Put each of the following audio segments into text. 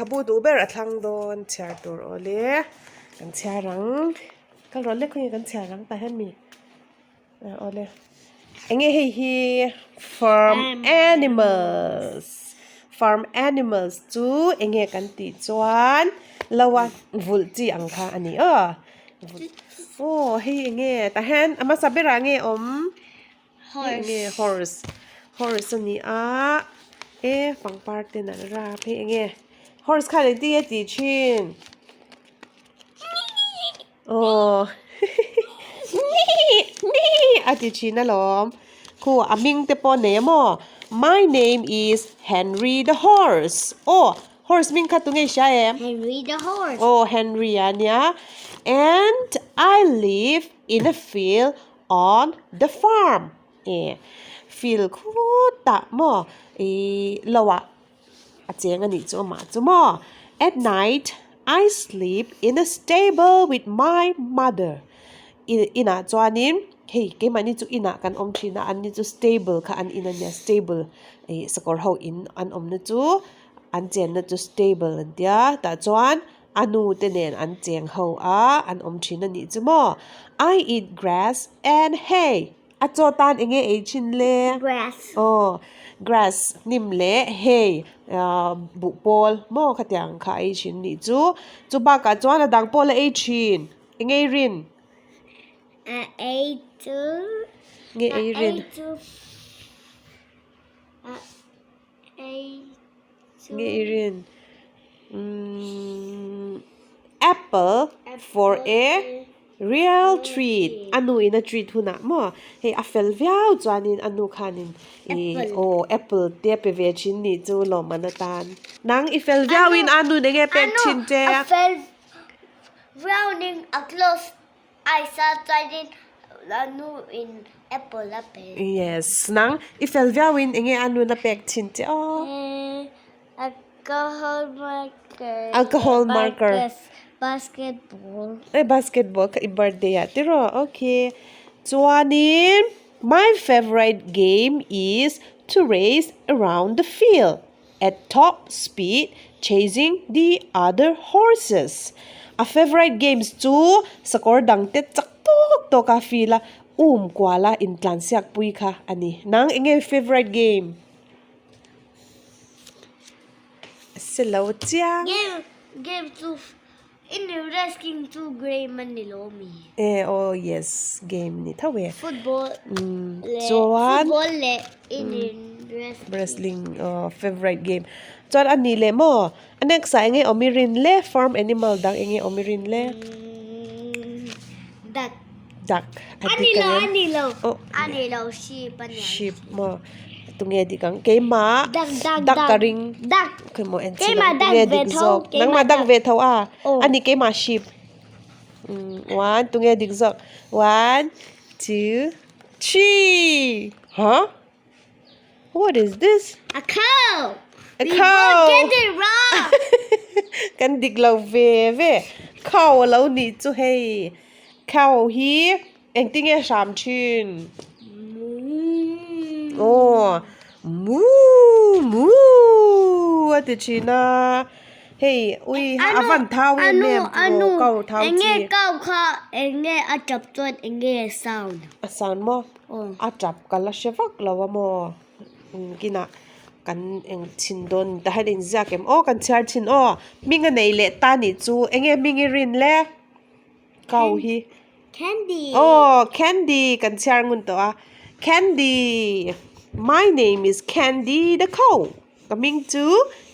Lehkhabu duh ber a thlang dawn chhiar tur awle kan chhiar ang kal rawh le khawnge kan chhiar ang tah hian mi awle enge hei hi farm animals farm animals chu enge kan tih chuan lo a vulh chi ang kha a ni aw aw hei enge tah hian a hmasa berah nge awm. Horse. Horse. Horse a ni a. E pangpar ten an rap hei enge. Horse khan engtin nge tih thin? Aw. A ti thin alawm. Khu a hming te pawh nei a maw? My name is Henry the horse. Aw horse hming kha tunge i hria em? Henry the horse. Aw Henry a nia. And I live in a field On the farm eh field khutah maw ih lo ah a cheng a nih chu amah chu maw at night I sleep in a stable with my mother ih inah chuanin hei keimahni chu inah kan awm thin a anni chu stable kha an in a nia stable ih sakawr ho in an awmna chu an chenna chu stable an tia tah chuan. A nu te nen an cheng ho a, an awm thin a nih chu maw? I eat grass and hay. A chaw tan eng nge ei thin le? Grass. Aw, grass hnim leh hay buh pawl maw khatiang kha a ei thin nih chu. Chu bakah chuan a dang pawh la ei thin. Eng nge i rin? A ei chu. Nge ei rin? A ei chu. A ei Nge i rin? Umm apple for a real treat a nu in a treat hunah maw hei a fel viau chuanin a nu khanin ih aw apple te a pe ve thin nih chu lawmman atan. Nang i fel viauin a nu enge pek thin che? A fel viauin a close Aisa chuanin a nu in apple a pe. Yes, nang i fel viau in enge a nun a pek thin che aw. Alcohol marker. Alcohol marker. Basketball. Eh basketball kha i birthday ah tiraw okay. Chuanin my favorite game is to race around the field. At top speed chasing the other horses. A favourite games chu sakawr dang te chak tawk tawk a field a um kual a intlansiak pui kha a ni. Nang eng nge favourite game? A se lo chiang. Game game chu in wrestling chu game a ni lo mi? E aw yes game ni tho e. Football leh chuan football leh in wrestling. Wrestling aw favourite game. Chuan a ni leh maw? A next ah enge awm i rin le? Farm animal dang enge awm i rin le? Duck. Duck. A ni lo a ni lo. A ni lo sheep a ni ang. Sheep maw? Tunge dik ang? Keimah Duck duck duck ka ring. Duck. Khawimaw en Keimah chhin ang. duck Tunge ve dik tho. zawk? Keimah Nangmah duck duck. ve tho a? Aw. A ni keimah sheep. One tunge dik zawk? One two three. Huh? What is this? A cow. A We cow. both get it wrong. Kan dik lo ve ve. Cow a lo nih chu hei. Cow hi engtin nge hram thin? Aw moo moo a ti thin a. Hei ui a van thau em em aw cow thau chi. Enge cow kha enge a tap chuan enge a sound? A sound maw? A tap ka la hre vak lo a maw? Kinah kan eng chhin dawn ni ta hian inziak em aw kan chhiar thin aw hming a nei leh ta nih chu enge hming i rin le? Cow hi. Candy. Aw candy kan chhiar ngun tawh a candy my name is Candy the cow. Ka hming chu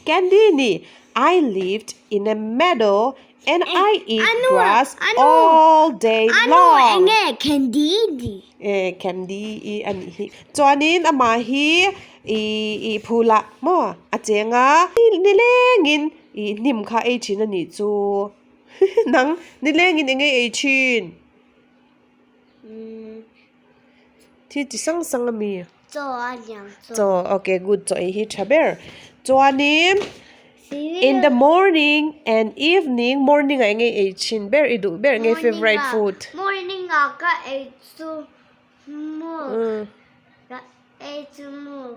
Candy a ni. I lived in a meadow and I eat grass all day long. Anu enge Candy ni? Eh Candy i a nih hi. Chuanin amah hi i phulah maw a cheng a. Nilengin i hnim kha ei thin a nih chu. Nang nilengin enge ei thin? Thi chi sang sang a mi. Chaw a liam chaw. Chaw okay good chaw ei hi tha ber. Chuanin in the morning and evening morning ah enge ei thin ber i duh ber nge favourite food. Morning ah ka ei chu milk ka ei chu milk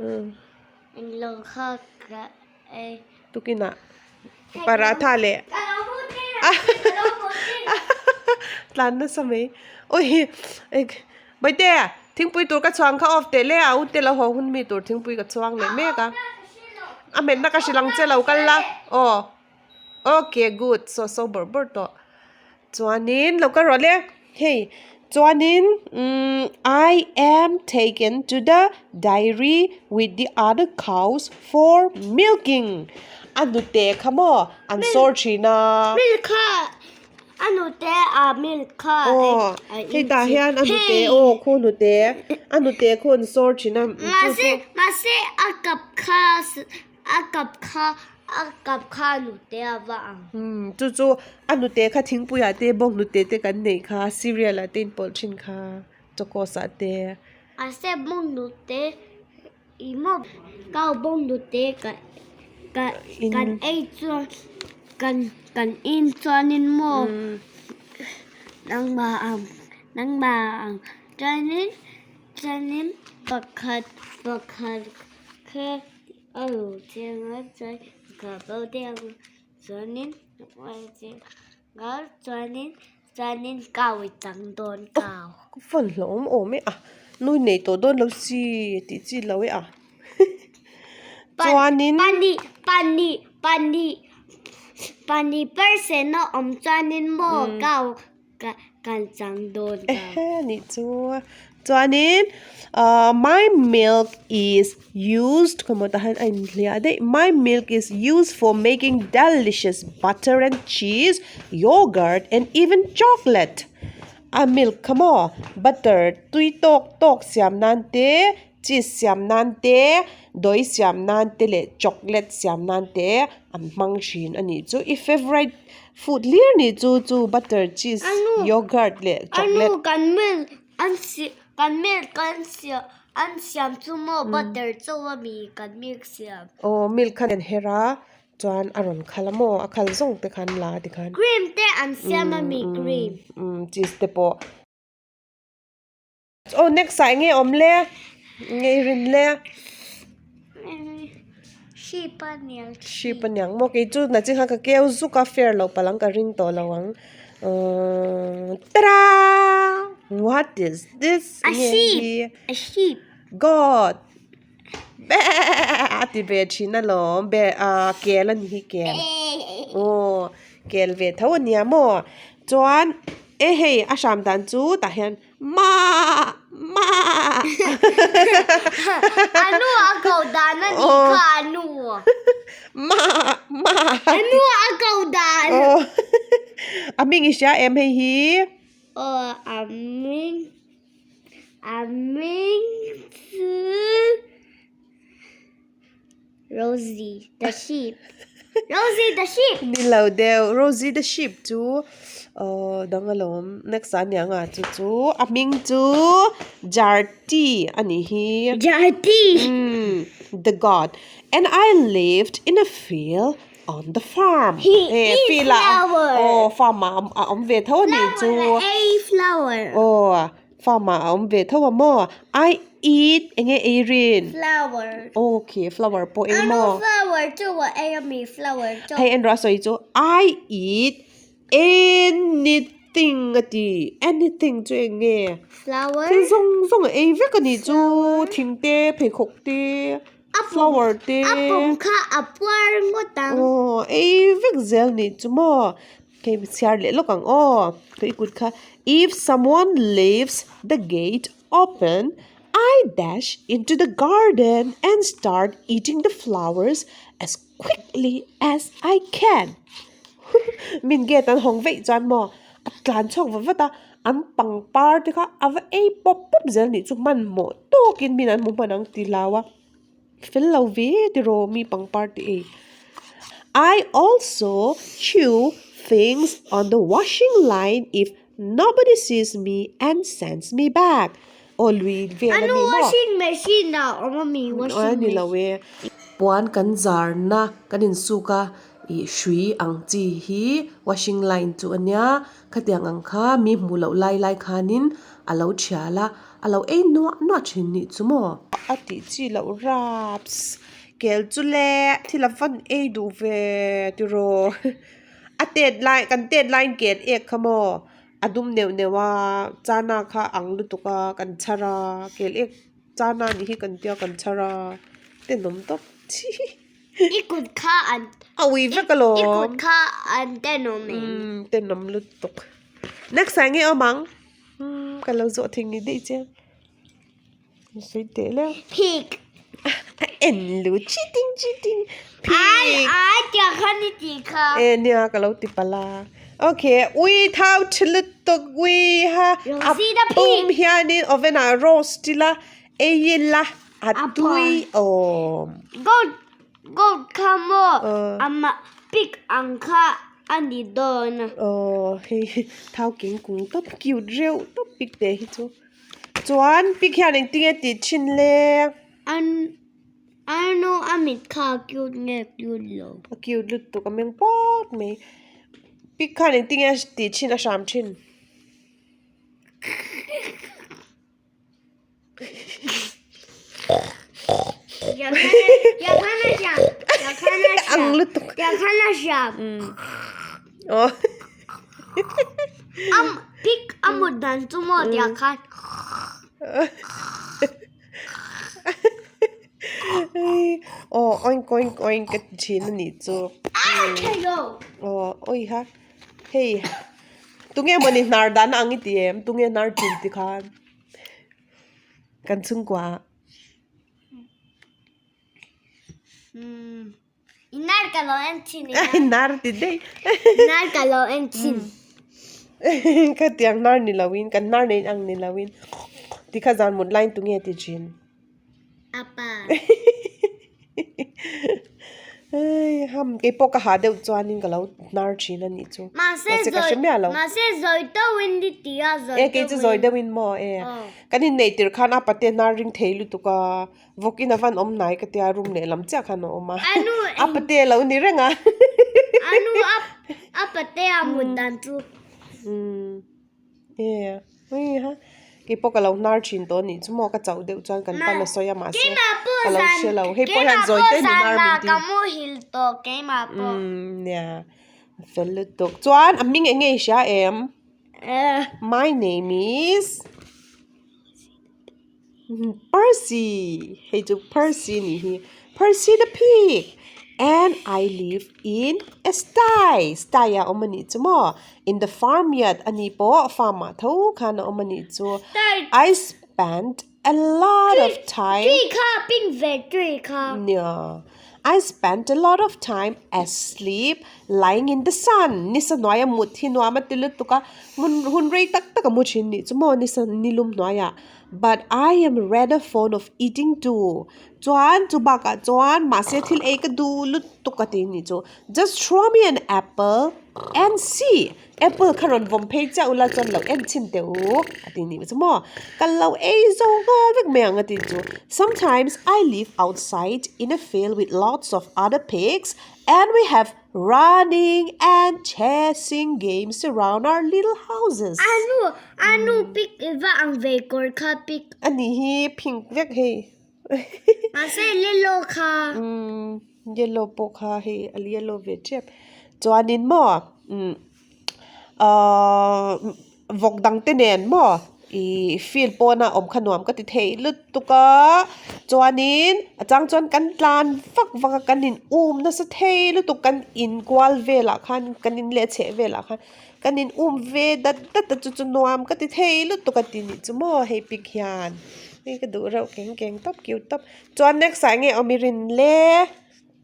englo kha ka ei. Tukinah. Paratha leh tlan nasa mai ui Bawihte thingpui tur ka chhuang kha off teh le a u te lo haw hun mi tur thingpui ka chhuang leh mek a a hmetna ka hrilh ang che lo kal la aw okay good saw saw bawrh bawrh tawh. Chuanin lo ka rawh le hei chuanin umm I am taken to the dairy with the other cows for milking a hnute kha maw an sawr thin a. Milk kha a hnute a milk kha aw hei tah hian a hnute aw khu hnute a hnute khu an sawr thin a mahse mahse a kap kha A kap kha a kap kha a nute a va ang. Umm chu chu a nute kha thingpui ah te bawng nute te kan neih kha cereal ah te in pawlh thin kha chocos ah te. A se bawng nute ih maw cow bawng nute ka ka kan ei chuan kan kan in chuanin maw nangmah ang nangmah ang chuanin chuanin pakhat pakhat kha. A lu chiang a chuan ka bo deuh ang chuanin chuanin chuanin cow i chang dawn cow. Ka phone hlauhawm awm e a nui nei tawh dawn lo si tih chi lo e a chuanin pahnih pahnih pahnih pahnih percent a awm chuanin maw cow Ka kan chang dawn ta. Ehe nih chu. Chuanin ahh my milk is used khaw tah hian a inhliah daih my milk is used for making delicious butter and cheese yoghurt and even chocolate a milk kha maw butter tui tawk tawk siam nan te cheese siam nan te dawi siam nan te leh chocolate siam nan te an hmang thin a nih chu i favourite Food hlir nih chu chu butter cheese yoghurt leh chocolate. Anu kan milk an siam kan milk an siam an siam chu maw butter chaw ami kan milk siam. Aw milk khan an her a chuan a rawn khal a maw a khal zawng te khan la tikhan. Cream te an siam ami cream. Umm cheese te pawh. Aw next ah enge awm le enge i rin le. Sheep a niang sheep a niang maw kei chu nachin khan ka keu zuk a fair loh palh ang ka ring tawh lo ang umm tara what is this enge hi a sheep goat a ti ve thin alawm be ah kel a ni hi kel aw kel ve tho a nia maw chuan e hei a hram dan chu tah hian. Ma! Ma! Anu a ko dan a nih kha anu. Ma! Ma! Anu a ko dan. Aw. A hming i hria em hei hi? Aw a hming a hming chu Rosie the sheep. Rosie the sheep. Ni lo deuh. Rosie the sheep chu aw dang alawm. Next ah aniang a chu chu a hming chu Jarti a nih hi. Jarti. Umm the god and I lived in a field on the farm. He eat flower. Aw farm ah a awm ve tho a nih chu. Flower a ei flower. Aw. Farm ah a awm ve tho a maw? I eat enge ei rin? Flower. Okay, flower pawh ei maw? Ano flower chu a ei ami flower chu. Hei en rawh a sawi chu I eat anything a ti. Anything chu eng nge? Flower. Thil zawng zawng a ei vek a nih chu. Thing te, pheikhawk te, flower te. A pum kha a puar ngawt ang. Aw, ei vek zel nih chu maw? Hei chhiar leh lawk ang aw tui kut kha if someone leaves the gate open I dash into the garden and start eating the flowers as quickly as I can min gate an hawng veih chuan maw a tlan chhuak vat vat a an pangpar te kha a va ei pawp pawp zel anih chu hmanhmawh tawkin min an hmu hman ang ti hlau a. Fel lo ve tiraw mi pangpar te ei. I also chew things on the washing line if nobody sees me and sends me back. Aw lui vel a Anu ni maw? washing machine ah awm a mi washing Ni lo machine. e. Puan kan zarna kan insuk a ih hrui ang chi hi washing line chu a nia. Khatiang ang kha mi hmuh loh lai lai khanin a lo thial a, a lo ei nuah nuah thin nih chu maw? A tih chi loh raps. Kel chu le thil a van ei duh ve tiraw a tet lai kan tet laiin kel ek kha maw a dum neuh neuh a chana kha a ang lutuk a kan chhar a kel ek chana nih hi kan tia kan chhar a tenawm tawp I kut kha an a ui vek alawm I kut kha an tenawm em umm tenawm lutuk next ah enge awm ang umm ka lo zawh thei ngei daih che. Sawi teh leuh. Pig. A en lu cheating cheating. Pig. Ai ai tiang khan i tih kha. E nia ka lo ti palh a. Okay ui thau tha lutuk ui ha. Rosie the pig. A pum hianin oven ah roast ila ei ila a tui awm. Goat goat kha maw amah pig ang kha a ni dawn a. Aw hei thau keng kung tawp cute reuh tawp pig te hi chu. Chuan pig hian engtinge tih thin le? An ano a mit kha a cute nge cute lo? A cute lutuk a meng pawt mai. Pig khan engtinge tih thin a hram thin? Ang lutuk. Aw. Am pig a mut dan chu maw tiah khan Aw oink oink oink ka ti thin a nih chu. Aw awi ha hei tunge mawni hnar dan ang i ti em tunge hnar chin ti khan kan chhungkua ah. Nar ka lo en thin nia. Nar ti daih. Nar ka lo en thin. Khatiang nar ni lo in kan nar nei ang ni lo in tikha zan mut laiin tunge ti thin. Apa. Hei ham keipawh ka ha deuh chuanin ka lo nar thin a nih chu. Mahse ka hre miah lo. Mahse zawi deuhin ni ti a zawi deuhin. E kei chu zawi deuhin maw e. Kan inneih tirh khan a pate hnar ring thei lutuk a. Vawk in a van awm hnai ka tia room leh lam chiah khan a awm a. A pate a lo ni reng a. A nu a pate a mut dan chu. Umm e ui ha keipawh ka lo hnar thin tawh anih chu maw ka chauh deuh chuan kan pan a sawi a mahse ka lo hre lo hei pawh hian zawi te ni hnar min ti. Ka muhil tawh keimah pawh. Umm nia a fel lutuk chuan a hming eng nge i hria em? My name is. Percy hei chu Percy nih hi Percy the pig and I live in a sty sty ah a awm a nih chu maw in the farm yard a ni pawh farm ah tho khan a awm a nih chu I spent a lot of time nia I spent a lot of time asleep lying in the sun nisa hnuaia mut hi nuam a ti lutuk a hmun hun rei tak tak a mu thin nih chu maw nisa nilum hnuaiah but I am rather fond of eating too chuan chu bakah chuan mahse thil ei ka duh lutuk a ti nih chu just throw me an apple and see Apple kha rawn vawm phei chiah ula chuan lo en chhin teh u a ti nih chu maw ka lo ei zo nghal vek mai ang a ti chu sometimes I live outside in a field with lots of other pigs and we have running and chasing games around our little houses Anu anu pig i va ang ve kawr kha pig a nih hi pink vek hei mahse yellow kha umm. Yellow pawh kha hei a yellow ve tep chuanin maw umm ahh vawk dang te nen maw ihh field pawna awm kha nuam ka ti thei lutuk a chuanin a chang chuan kan tlan vak vak a kan in um nasa thei lutuk kan inkual velah khan kan in leh chheh velah khan kan in um ve dat dat a chu chu nuam ka ti thei lutuk a ti nih chu maw hei pic hian hei ka duh reuh keng keng tawp cute tawp. Chuan next ah enge awm i rin le?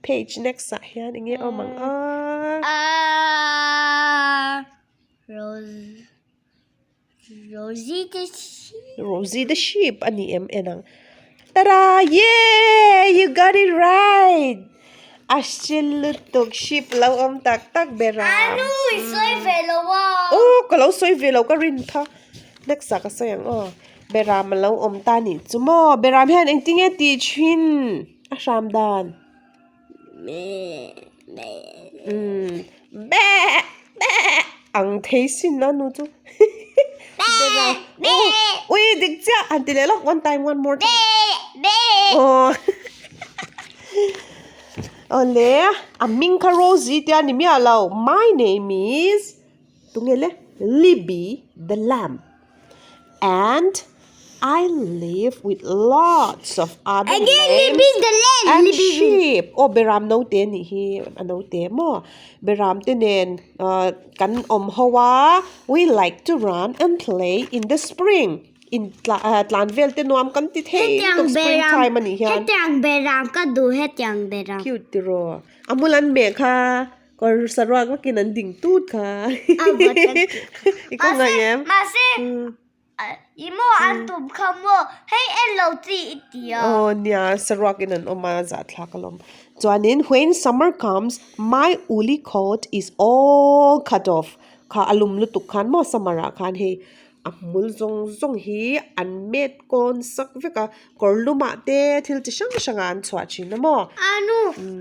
Page next ah hian enge awm ang a? Ahh Rose Rosie the sheep. Rosie the sheep a ni em en ang. Tada! Yay! You got it right! A hre lutuk sheep lo awm tak tak ber a. Anu i sawi ve lo a. Aw ka lo sawi ve lo ka rin kha. Next ah ka sawi ang aw. Beram a lo awm ta nih chu maw? Beram hian engtinge tih thin a hram dan? Umm beh beh ang thei sin a nu chu Beram aw ui dik chiah han ti leh lawk one time one more time aw. Awle, a hming kha Rosie tia ni miah lo. My name is tunge le? Libby the lamb and I live with lots of other lambs and sheep. Aw beram note anih hi a note maw? Beram te nen kan awm ho a, we like to run and play in the spring. In tlan vel te nuam kan ti thei lutuk spring time anih hian. Hetiang beram ka duh hetiang beram. Cute tiraw. A hmul an meh kha kawr saruak vakin an ding tut kha. I kawng ngaih em? Mahse i maw an tum kha maw hei en lo chi i ti a. Aw nia saruak in an awm a zahthlak alawm. Chuanin when summer comes my woolly coat is all cut off kha a lum lutuk khan maw summer ah khan hei A hmul zawng zawng hi an met kawn sak vek a, kawr lumah te thil chi hrang hrangah an chhuah thin a maw? Anu,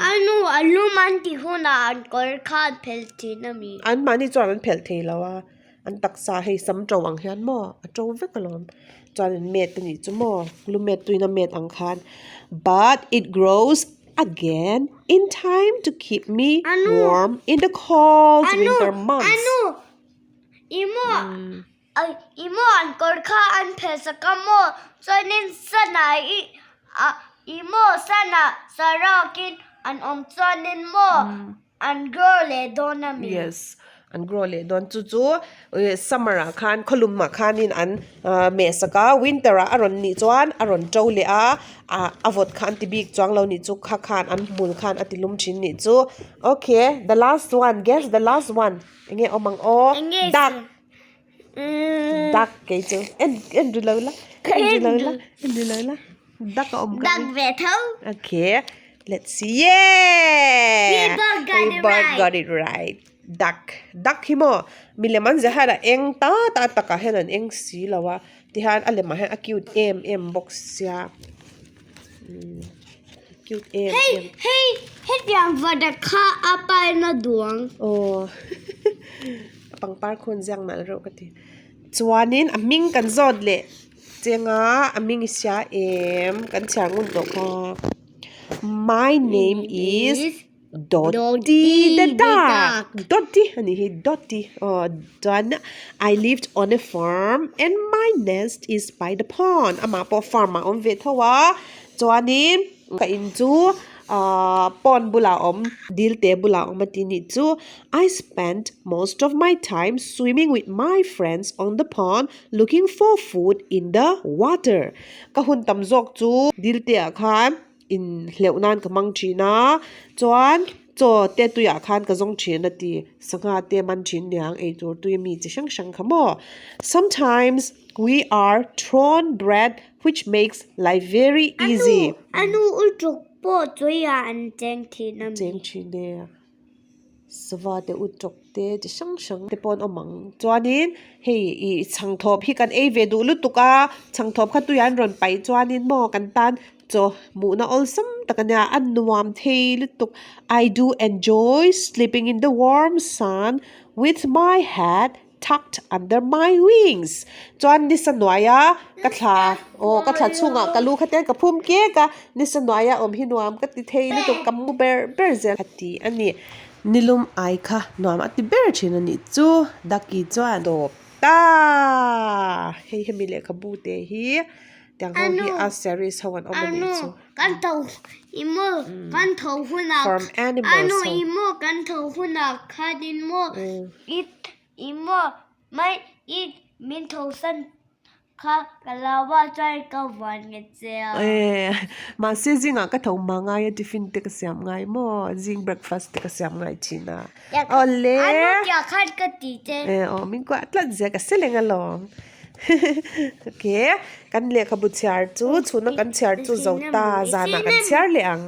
anu, a lum an ti hunah an kawr kha an phelh thin a mi? An mahni chuan an phelh thei lo a, an taksa hei sam to ang hian maw a to vek alawm. Chuan an met a nih chu maw, lu met tuina met ang khan. But it grows again in time to keep me warm in the cold winter months. Anu, anu. I maw i maw an kawr kha an phelh sak a maw chuanin sana i ah i maw sana saruakin an awm chuanin maw an grow leh dawn a mi. Yes an grow leh dawn chu chu summer ah khan khawlum ah khanin an meh sak a winter ah a rawn nih chuan a rawn to leh a ah a vawt kha an ti bik chuang lo nih chu kha khan an hmul khan a ti lum thin nih chu okay the last one guess the last one. Enge awm ang aw? Duck. Duck kei chu. En en ri lo la. En ri lo la. En ri lo la. Duck a awm ka. Duck ve tho. Okay. Let's see. Yeah! We both got We it both right. got it right. Duck. Duck hi maw? Milem an zia hian a eng ta ta takah hian an eng si lo a. Tihian a lemah hian a cute em em bawk sia. Cute em em. Hei hei hetiang vada kha a paina duang. Aw a pangpar khawn ziak nalh reuh ka ti. Chuanin a hming kan zawt leh chenga a hming i sia em kan chhiar ngun tawh kha. My name is Dotty the duck. Dotty a nih hi Dotty aw chuan I lived on a farm and my nest is by the pond amah pawh farm ah a awm ve tho a chuanin ka in chu ahh pond bulah a awm dil te bulah a awm a ti nih chu I spent most of my time swimming with my friends on the pond looking for food in the water ka hun tam zawk chu dil te ah khan. inhleuh nan ka hmang thin a chuan chaw te tuiah khan ka zawng thin a ti sangha te man thin niang eitur tui mi chi hrang hrang kha maw sometimes we are thrown bread which makes life very easy. Anu anu ulchuk pawh tuiah an cheng thin a mi. Cheng thin e. Sava te u tawk te chi hrang hrang te pawh an awm ang chuanin hei ih chhangthawp hi kan ei ve duh lutuk a chhangthawp kha tuiah an rawn paih chuanin maw kan tan chaw hmuhna awlsam tak a nia a nuam thei lutuk I do enjoy sleeping in the warm sun with my hat tucked under my wings chuan nisa hnuaia ka thla aw ka thla chhungah ka lu kha te ka phum kek a nisa hnuaia awm hi nuam ka ti thei lutuk ka mu ber ber zel a ti a ni nilum ai kha nuam a ti ber thin a nih chu Ducky chuan tawp ta hei hemi lehkhabu te hi tiang ho hi a series ho an awm a nih chu. Kan tho i maw kan tho hunah Farm animals anu ho. i maw kan tho hunah khanin maw i i maw mai i min tho san kha ka lo a chuan ka vuan nge che a. Eh mahse zingah ka tho hma ngai a tiffin te ka siam ngai maw zing breakfast te ka siam ngai thin a. Awle. Anu tiah khan ka ti che. Eh aw min kuah tlat zia ka sel eng alawm. Okay kan lehkhabu chhiar chu chhuna kan chhiar chu zo ta zanah kan chhiar leh ang.